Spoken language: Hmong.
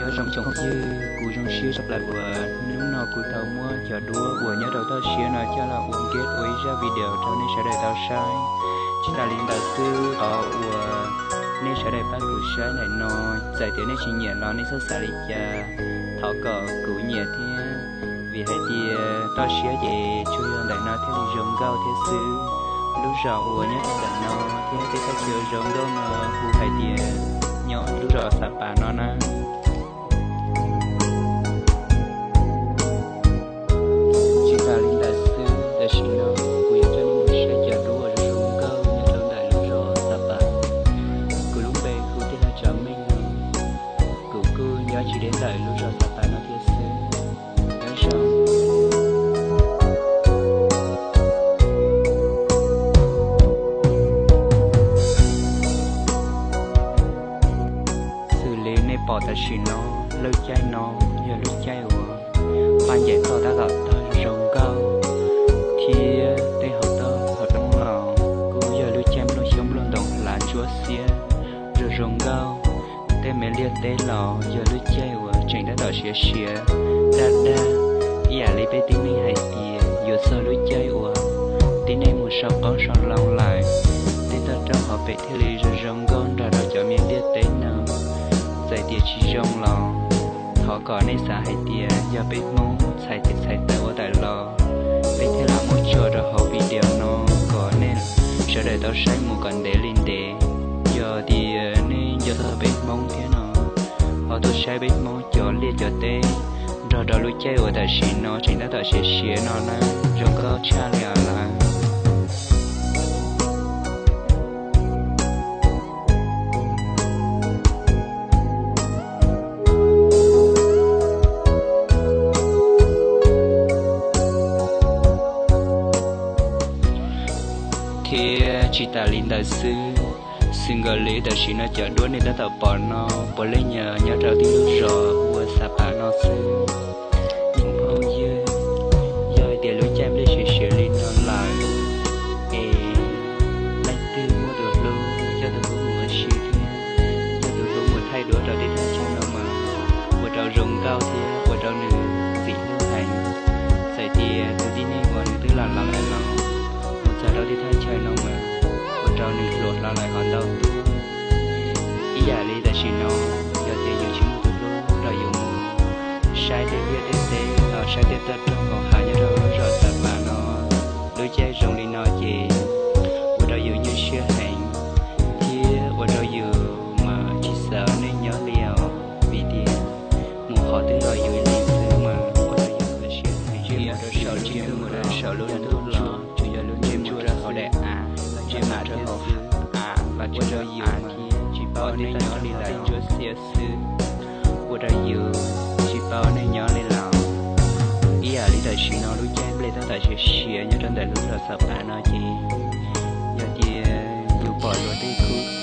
Nyob zoo tsoom phooj ywg, kuv zoo siab tshaj plaws uas hnub no kuv tau muab cov duab uas nyob rau toj siab no coj los ua nkej ua ib zaj video rau nej sawv daws tau saib. Tsis tas li ntawd xwb, qhov uas nej sawv daws pab kuv saib ntawm no, txawm tias nej tsis nyiam los nej txhob xav li cas, thov kom kuv nyiam thiab, vim hais tias toj siab ces tsuas yog ntawm no thiaj li zoo nkauj thiab xwb. Lub zos uas nyob rau ntawm no thiab tej thaj chaw zoo nkauj no hu hais tias nyob lub zos Xav Pas no na. Tsis tas li ntawd xwb, tam sim no kuv yuav coj nej mus saib cov duab uas zoo nkauj nyob rau ntawm lub zos Xav Pas. Kuv lub npe hu tij laug Tsav Meej no, kuv kuj nyob tsis deb ntawm lub zos Xav Pas no thiab xwb. Nyob zoo. Xws li nej pom tam sim no, lub caij no yog lub caij uas paj ncaim toj tab tom tawg zoo nkauj, thiab tej hauv toj hauv roob los kuj yog lub caij nplooj xyoob nplooj ntoo hlav ntsuab xiab zoo zoo nkauj. Tej me liaj teb los yog lub caij uas tseem tab tom siav siav daj daj, ib yam li peb tib neeg hais tias yuav txog lub caij uas tib neeg mus sau qaub sau loo lawm, tej toj roob hauv pes thiaj li zoo zoo nkauj nrog rau cov me liaj teb no. Txawm tias tsis zoo los thov kom nej xav hais tias yog peb Hmoob txhais tes txhais taw ua tawm los, peb thiaj lam muab tso rau hauv video no kom nej sawv daws tau saib mus kom ntev li ntev. Yog tias nej nco txog peb Hmoob thiab no, ho tuaj saib peb Hmoob cov liaj cov teb nrog rau lub caij uas tam sim no tseem tab tom siav siav no na, zoo nkauj tshaj li os lawm. Thiab tsis tas li ntawd xwb, xwm nkaus li tam sim no cov duab nej tab tom pom no puav leej yog nyob rau tib lub zos ua Xav Pas no xwb. Tsoom phooj ywg, yog hais tias lub caij nplej siav siav li no lawm es leej twg muaj tus hlub, coj tus hlub mus ua si thiab coj tus hlub mus thaij duab rau tej thaj chaw no mas ua rau zoo nkauj thiab ua rau nws txim hlub heev. Txawm tias tus tib neeg uas nws twb los lawm los mus txog rau tej thaj chaw no mas ua rau nws hluas hlo lawm ho ntau tuaj. Ib yam li tam sim no, yog tias yus tsis muaj tus hlub los yus mus saib tej liaj tej teb los saib tej toj roob hauv hav nyob rau lub zos Xav Pas no, lub caij zoo li no ces ua rau yus nyuaj siab heev thiab ua rau yus mas tsis xav ua neej nyob li os, vim tias mus qhov twg los yus ib leeg xwb mas ua rau yus nyuaj siab heev. Tsis mus rau saum tsev, tsis mus rau saum lub ntuj los tsuas yog lub ntsej muag rau hauv daim av, ntsej muag rau hauv av los ua rau yus mas tsis paub ua neej nyob li lawm, ntsuab xiab xwb, ua rau yus tsis paub ua neej nyob li lawm. Ib yam li tam sim no lub caij nplej tab tom siav siav nyob rau ntawm lub zos Xav Pas no ces yog tias yus pom luag tej khub